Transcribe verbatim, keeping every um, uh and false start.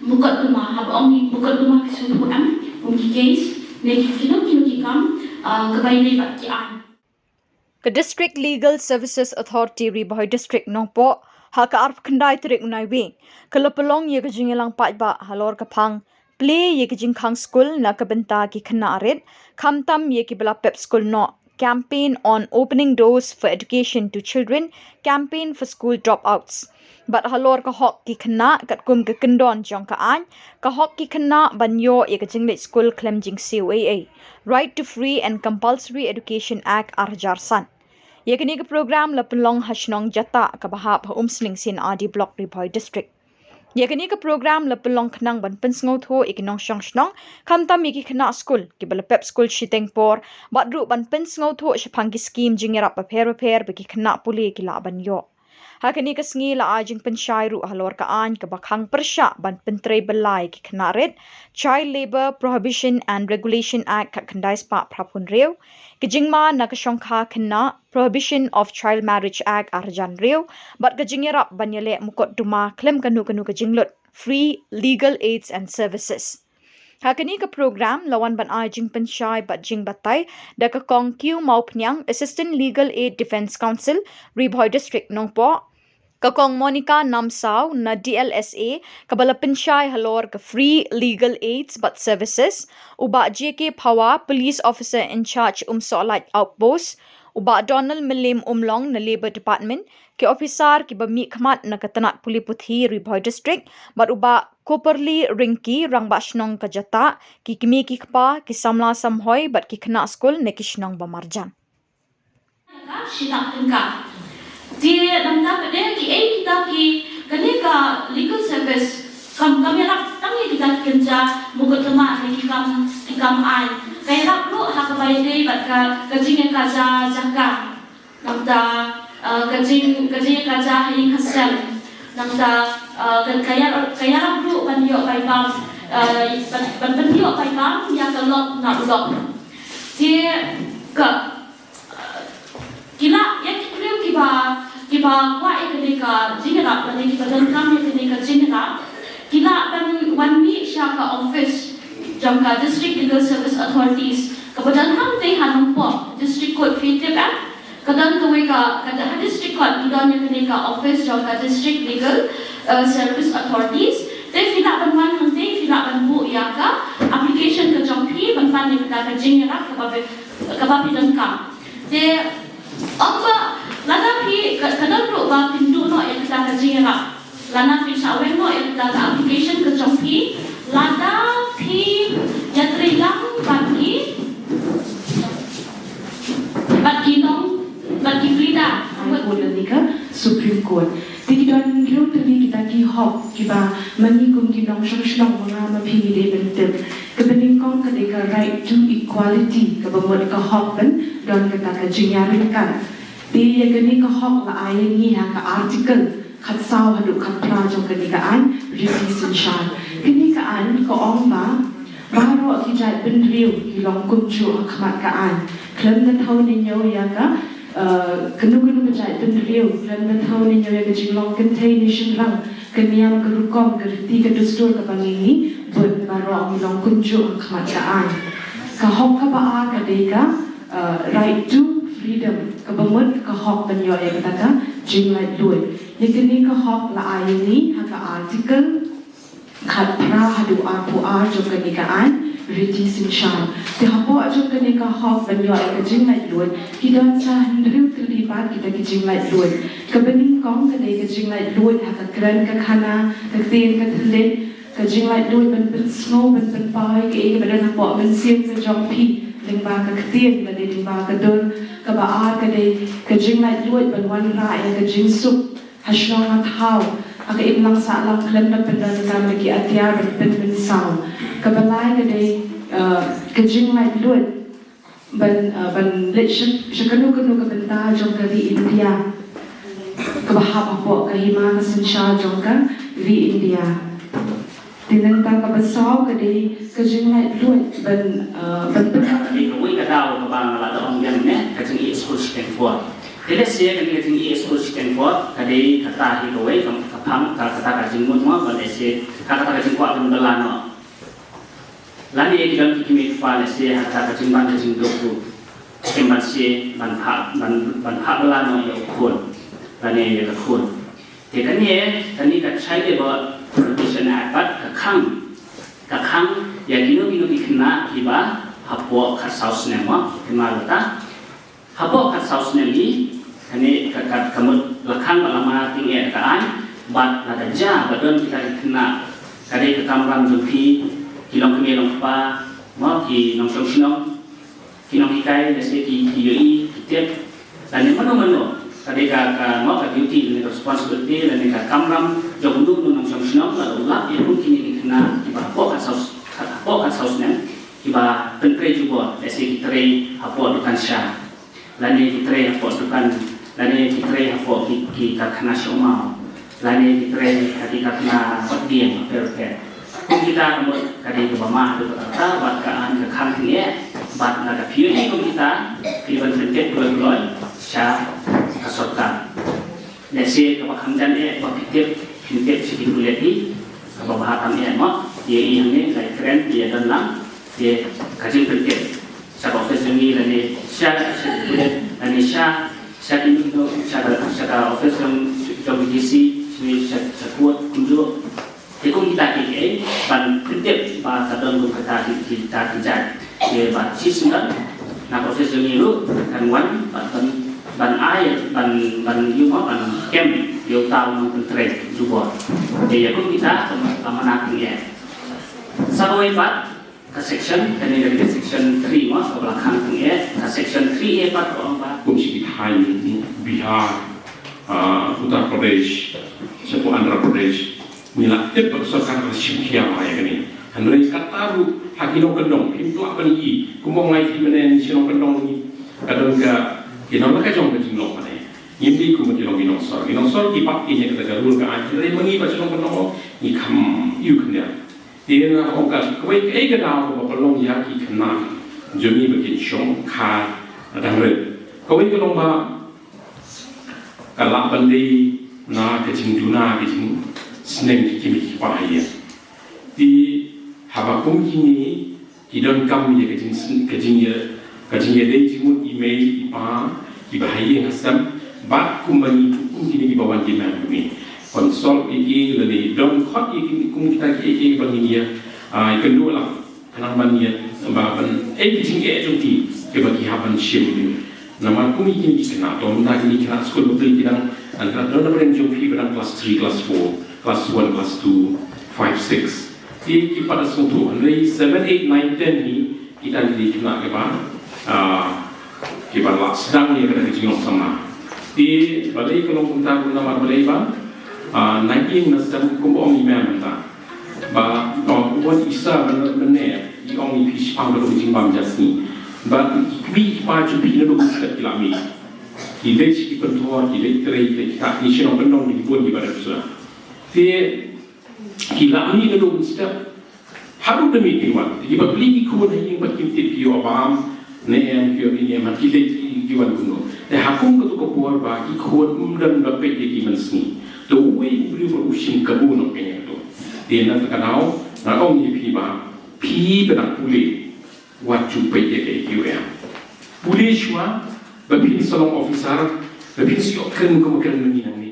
Mukotduma, haba ong ïa i mukotduma ki sngewthuh em kum ki case ne ki kino kino ki kam, ah, kaba ïadei bad ki aiñ. Ka District Legal Services Authority Ri Bhoi District Nongpoh, ha ka arphew khyndai tarik u Naiwieng, ka la pynlong ïa ka jingïalang paidbah halor ka phang plie ïa ka jingkhang skul na ka bynta ki khynnah rit, khamtam ïa kiba la pep skul noh, Campaign on Opening Doors for Education to Children, Campaign for School Dropouts. Bad halor ka hok ki khynnah katkum ka kyndon jong ka aiñ, ka hok ki khynnah ban ïoh ïa ka jingleit skul khlem jingsiew ei ei, Right to Free and Compulsory Education Act ar hajar san. Ïa kane ka program la pynlong ha shnong Jatah kaba hap ha Umsning C&RD Block, Ri Bhoi District. Ïa kane ka program la pynlong khnang ban pynsngewthuh ïa ki nongshong shnong, khamtam ïa ki khynnah skul kiba la pep skul shiteng por, bad ruh ban pynsngewthuh shaphang ki skim jingïarap bapher bapher ba ki khynnah pule ki lah ban ïoh. Ha kane ka sngi la ai jingpynshai ruh halor ka aiñ kaba khang pyrshah ban pyntrei bylla ïa ki khynnah rit, Child Labour Prohibition and Regulation Act khatkhyndai spah phraphew hynriew, ka jingma na ka shongkha khynnah, Prohibition of Child Marriage Act ar hajar hynriew, bad ka jingïarap ban ïaleh mukotduma khlem kano kano ka jinglut, free legal aids and services. Ha kane ka program la wan ban ai jingpynshai bad jingbatai da ka Kong Kiew Mawphniang, Assistant Legal Aid Defence Counsel, Ri Bhoi District Nongpoh, ka Kong Monica Namsaw na D L S A, kaba la pynshai halor ka free legal aids bad services, u Bah J K Phawa, Police Officer in Charge Umsohlait Outpost, u Bah Donald Mylliem Umlong na Labour Department, ki ophisar kiba mihkhmat na ka tnat pule puthi Ri Bhoi District, bad u Bah Koperli Ringki, Rangbah Shnong ka Jatah, ki kmie ki kpa, ki samla samhoi bad ki khynnah skul na ki shnong ba marjan. Shi lak tyngka. Te nangta pat de kiei kita ki, kane ka legal service kam, kam ïarap tang ïa kita ki kynja mukotduma ne ki kam, ki kam aiñ. Ka ïarap ruh ha kaba ïadei bad ka, ka jingïakajia jaka. Nangta, uh, ka jing, ka jingïakajia ha ïing ha sem. Nangta, uh, ka, ka ïarap, ka ïarap ruh ban ïoh paidbah, uh, ban, ban pynïoh paidbah ïa ka lok na u lok. Te ka, uh, ki lah, ïa ki briew kiba, kiba kwah ïa kane ka jingïarap lane kiba donkam ïa kane ka jingïarap, ki lah ban wan mih sha ka office jong ka District Legal Service Authorities kaba don hangtei ha Nongpoh, District Court, phi tip em? Ka don kawei ka, ka ha District Court ki don ïa kane ka office jong ka District Legal, uh, Service Authorities. Te phi lah ban wan hangtei, phi lah ban buh ïa ka application ka jong phi ban pan ïa kata ka jingïarap kaba phi, kaba phi donkam. Te ong ba lada phi, ka, ka don ruh ba phin duh noh ïa kata ka jingïarap, lada phin shah weng noh ïa kata ka application ka jong phi, lada phi ïatrei lang bad ki, bad ki long, bad ki pleader. High Court lane ka Supreme Court. Te ki don hynriew tylli kita ki hok kiba ma ngi kum ki nongshong shnong, ma nga ma phi ngi dei ban tip. Kaba nyngkong ka dei ka right to equality, kaba mut ka hok ban don kata ka jingïaryngkat. Te ïa kane ka hok la ai ïa ngi ha ka article khatsaw haduh khatphra jong kane ka aiñ riti synshar. Kane ka aiñ ka ong ba baroh ki jaitbynriew ki long kumjuh ha khmat ka aiñ. Khlem da thew ne ñiew ïa ka, eh, kano kano ka jaitbynriew, khlem da thew ne ñiew ïa ka jinglong kynthei ne shynrang, ka niam ka rukom, ka riti ka dustur kaba ngi ngi bud, baroh ngi long kumjuh ha khmat ka aiñ. Ka hok kaba ar ka dei ka, uh, right to freedom, kaba mut ka hok ban ïoh ïa kata ka jinglaitluid. Ïa kane ka hok la ai ïa ngi ha ka article khatphra haduh arphew ar jong kane ka aiñ riti synshar. Te hapoh jong kane ka hok ban ïoh ïa ka jinglaitluid ki don sa hynriew tylli pat kita ki jinglaitluid. Kaba nyngkong ka dei ka jinglaitluid ha ka kren ka khana, ka ktien ka thylliej, ka jinglaitluid ban pynsngew, ban pynpaw ïa kaei kaba don hapoh mynsiem ka jong phi lyngba ka ktien lane lyngba ka dur. Kaba ar ka dei ka jinglaitluid ban wanrah ïa ka jingsuk ha shnong ha thaw, ha ka imlang sahlang, khlem da pyndonkam ïa ki atiar ban pynmynsaw. Kaba lai ka dei, eh, ka jinglaitluid ban, eh, ban leit sha, sha kano kano ka bynta jong ka ri India kaba hap hapoh ka hima ka synshar jong ka ri India. Te nangta kaba saw ka dei ka jinglaitluid ban, eh, ban pyndonkam. Ka dei kawei ka daw kaba nga la da ong biang ne, ka jingïoh skul shiteng por. Te lehse kane ka jingïoh skul shiteng por ka dei kata hi kawei ka, ka Phang ka kata ka jingmut mo, ban ese ka kata ka jingkwah ban bela no. Lane ki don ki kmie ki kpa lehse ha kata ka jingban ka jingduk ruh kim ban shim ban phah, ban, ban phah bela noh ïa u khun lane ïa ka khun. Te kane, kane ka Child Labour Prohibition Act pat ka khang, ka khang ïa kino kino ki khynnah kiba hapoh khatsaw snem mo, khynnah lata. Hapoh khatsaw snem hi, kane ka, ka, ka mut la khang bad la mane tyngeh ka aiñ, bad lada jia ba don kita ki khynnah, ka dei ka kamram jong phi, ki long kmie long kpa, mo, ki nongshong shnong, ki nonghikai, lehse ki, ki ïohi, ki tip, lane mano mano, ka dei ka, ka, mo, ka duty, lane ka responsibility, lane ka kamram jong uno uno u nongshong shnong, lada u lap ïa kum kine ki khynnah kiba hapoh khatsaw, hapoh khatsaw snem, kiba pyntrei jubor, lehse ki trei hapoh dukan sha, lane ki trei hapoh dukan, lane ki trei hapoh ki, ki karkhana sha u maw, lane ki trei ha ki karkhana hot dieng, pyrkhat. Kum kita ka mut ka dei kaba mane haduh katta katta, bad ka aiñ ka khang tyngeh, bad lada phi ïohi kum kita, phi ban pyntip kloi kloi sha ka sorkar. Lehse kaba kham jan eh ba phi tip, phin tip sha ki pulit hi, kaba bha tam eh mo, ïa i hangne, la i kren, ïa don lang, ïa ka jingpyntip sha ka office jong ngi lane sha, sha ki pulit, lane sha, sha ki, sha ka, sha ka office jong, jong D C, sha, sha court kumjuh. Te kum kita ki, ki, ban pyntip ba ka don kum kata ki, kita ki jait. Te ba shisien na ka office jong ngi ruh kan wan ban, ban, ban ai, ban, ban ïoh mo, ban kem ïa uta u nongpyntrei jubor. Te ïa kum kita ka mut ka mane tyngeh. Sa kawei pat ka section, kane ka dei section three mo, kaba la khang tyngeh, ka section three A pat ka ong ba kum shi ki thaiñ Bihar, ah, Uttar Pradesh, sha Andhra Pradesh, ngi la tip ba ka sorkar ka shim khia bha ïa kane. Hynrei kata ruh ha ki nongkyndong phim lah ban ïohi, kumba ngi ïohi mynne ngi sha nongkyndong ngi, ka don ka, ki nong la ka jong ka jinglong mynne. Ngim dei kum ki long ki nongsor. Ki nongsor ki pap ki ïa kata ka rule ka aiñ, hynrei ma ngi ba sha nongkyndong ngi kham ïohi khyndiat. Te nga ong ka, kawei, kaei ka daw ba pynlong ïa ki khynnah jong ngi ba kin shong kha dang rit. Kawei ka long ba ka lah ban dei na ka jingduna ka jingsneng ki kmie ki kpa ïa. Te haba kum kine ki donkam ïa ka jing, ka jingïa, ka jingïadei jingmut i mei i pa kiba ha ïing ha sem, bad kumba ngi kum kine kiba wan ki mem kmie. Consult ïa ki lane don khot ïa ki kum kita kiei kiei ba ngin ïa, ah, ïakynduh lang. Khnang ban ïa, ba ban, eh, ki jingeh jong ki kiba ki hap ban shim. Namar kum ïa kine ki khynnah, to mynta kine ki khynnah skul ba phi ki dang, ah, don na pdeng jong phi ba dang class three, class four, class one, class two, five, six. Te ki pat da sngewthuh, hynrei seven, eight, nine, ten hi kita ki dei ki khynnah kiba, ah, kiba lah sdang ïa kata ka jinglong samla. Te balei ka long kumta, namar balei ba, ah, na ïing na sem kumba ong i mem mynta. Ba, oh, u wan i sa mynne, mynne, i ong i phi shaphang ka jingbam ja sngi. Ba i kmie i kpa jong phi naduh mynstep ki la mih. Ki leit ki pynthor, ki leit trei, ki leit ktah, ki shnong kyndong, ki bun kiba dep shuwa. Te ki la mih naduh mynstep. Haduh te mih kin wan. Te kiba plie ki khun ha ïing pat kim tip ki ïoh bam ne em, ki ïoh ne em, ha ki leit ki, ki wan kumno. Te ha kum kato ka por ba ki khun ym don ba peit ïa ki mynsngi. Te uwei u briew ba u shim kabu noh ïa kato. Te na kata ka daw nga ong ïa phi ba phi ba dang pule, wat ju peit ïa kaei kaei. Pule shuwa ba phin sa long officer, ba phin sa ïoh kren kum kren mynne.